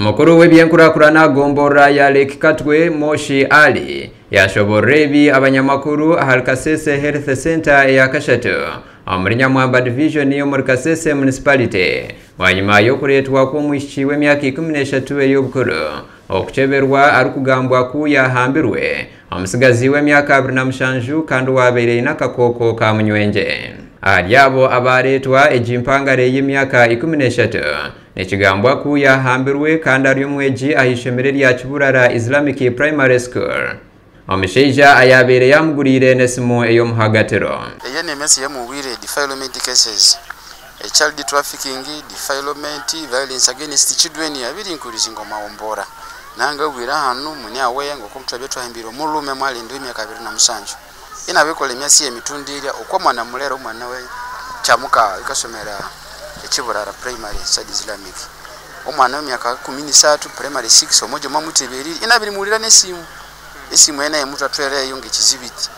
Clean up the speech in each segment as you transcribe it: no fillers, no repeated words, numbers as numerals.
Mukuru w'ebyenkurakurana gomborora ya Lake Katwe, Moshi Ali, yashoborera ebi abanyamakuru ahari Kasese Health Center eya kashatu omuri Nyamwamba Division omuri Kasese Municipality, bwanyima y'okureetwa kw'omwishiki w'emyaka 13 ey'obukuru okucheberwa arikugambwa ku yahambirwe omusigazi w'emyaka 27 kandi wabeire aine akakooko ka munywenje. Ahari abo abareetwa egi mpangare y'emyaka 13 nikigambwa ku yahambirwe kandi ari omwegi aha ishomero rya Kiburara Islamic Primary School. Omushaija ayabeire yamuguriire n'esimu ey'omuhagatiro. Eyo n'emyatsi y'omu bwire, defilement cases, child trafficking, defilement, violence against children abiri increasing omumawombora nanga obwire ahanu muni aware ngoku twabye twahimbire omulume mwalindi w'emyaka 27 inabikola emyatsi y'emitundirya okwo omwana mulera omwana we kyamuka ikasomera ekiburara Primary Side Islamic, omwana w'emyaka 13, primary 6, omojo mwamuteberi inabiri muwulira n'esimu esimu ye naye mutwatwereyo ng'ekizibiti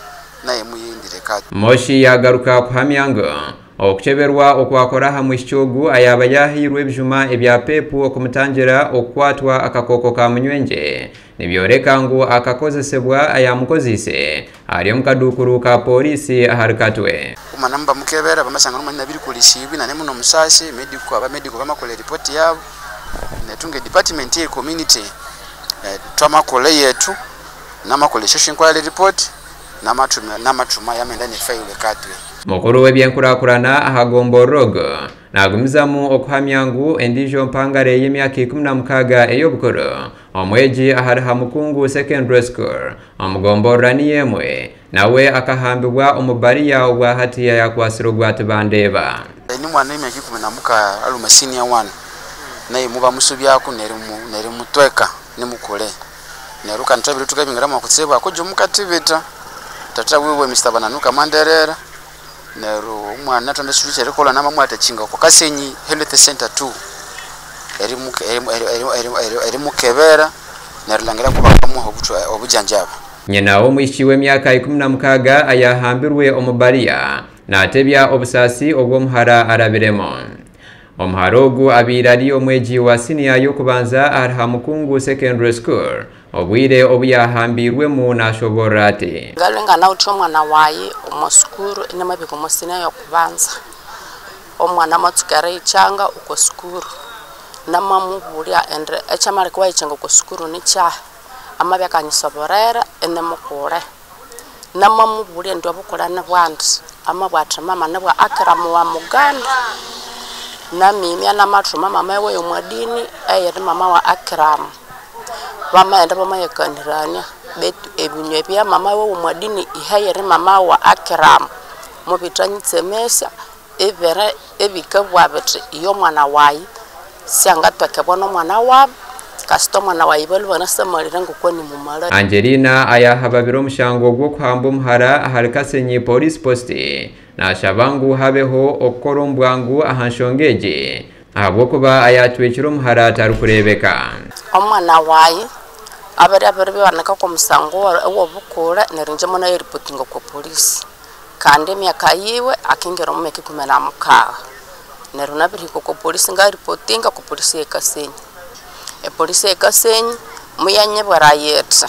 naye muyindire kati. Moshi yagaruka kuhamya ngu okucheberwa okwakora aha mwishiki ogu ayaba yahiirwe ebijuma ebya pepu okumutangira okukwatwa akakooko ka munywenje nibyoreka ngu akakozesebwa ayamukozise ari omu kaduukuru ka polisi ahari Katwe. Omwana muba mukebera bamasanga n'omwana nabiri kulisibwi nane muno musasi medical, aba medical bamakola report yabo netunga department ye community twamakola yetu namakola social inquiry report namatuma yamenda ne file Katwe. Mukuru w'ebyenkurakurana aha gomborogo nagumizamu okuhamya ngu endijo mpangare y'emyaka 16 ey'obukuru, omwegi ahari Hamukungu Secondary School omugomborora niyemwe, nawe akahambibwa omubariya obwahati yakwasire ogwatibandeba. Ni mwana w'emyaka 16 aluma senior 1 naye muba musubyako neri mutweka nimukule neruka ntwabire tukabingira makutsebwa akojo mukatibita tata wiwe Mr Bananuka Manderera neru omwana twambe rekola namamwata chinga kwa Kasenyi Health Center 2 eri mukebera nerulangira kuba kamuha obujanjaba. Nyina w'omwishiki w'emyaka 16 ayahambirwe omubariya natebya obusasi obw'omuhara arabiremo. Omuhara ogu abiire ari omwegi wa siniya y'okubanza ahari Hamukungu Secondary School obwire obu yahambirwemu nashoborora ati: Ngalenga nawuthi omwana wayi omu sukuru enamabika omu siniya y'okubanza, omwana amatsukera ichanga oko sukuru namamubulya ende ekyamaleka wayichanga oko sukuru nikyaha amabya akanyisoborera enemukule namamubulya ndi obukula nibwandi amabwa athi mama nibwa akiramu wa muganda namimya namathuma mama wewe omwadini eyeri mama wa akiramu bamaghenda bamayakanirania betu ebinywa bya mama wewe omwadini iheyeri mama wa akiramu mubitanyitsemesya ebere ebikabwa bithi iyo mwana wayi syangatwekebwa n'omwana wabu kasita omwana wayi balibana samalire ngoko nimumala. Angelina ayahababira omushango gw'okuhamba omuhara ahari Kasenyi Police Post nashaba ngu habeho okukora omu aha nshonga egi ahabw'okuba ayatwekire omuhara atarikureebeka. Omwana wayi abari abari bibanaka ko musango w'obukura neryo mona yeripotinga ku polisi kandi emyaka yiwe akingera omu myaka 16 neryo nabirihika ku polisi ngaripotinga ku polisi e Kasenyi. Epolisi e Kasenyi muyanyebwera yetha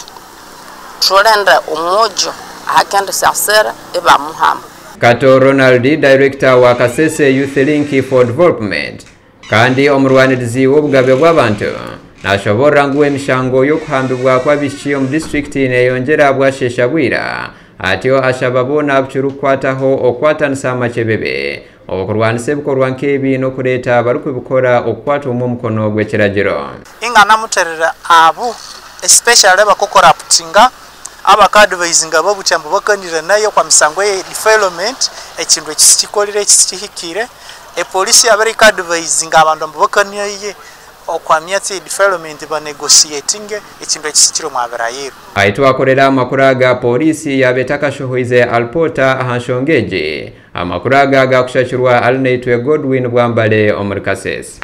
thulenda omujo ahakende sasera ebamuhamba. Kato Ronald, director wa Kasese Youth Link for Development kandi omurwanirizi w'obugabe bw'abantu, nashobora ngu emishango y'okuhambibwa kw'abishiki omu district neyongyera bwashesha bwira, atyo ashaba boona abakirikukwataho okukwatanisa amachebebe okurwanisa ebikorwa nk'ebi n'okureeta abarikubikora okukwata omu omukono gw'ekiragiro. Inganamuterera abo especially abakucorruptinga abakadvisinga babutyambo bakanire nayo kwa misango ye defilement ekintu ekisikikolire ekisikihikire epolisi abarikadvisinga abantu abo bakanire okwamyatsi defilement ba negotiating ekintu ekisikiro mwabirayiro. Aitwakorera amakuru aga polisi yabetakashohoize alpota aha nshonga egi. Amakuru aga gakushakirwa Alinaitwe Godwin Bwambale omuri Kasese.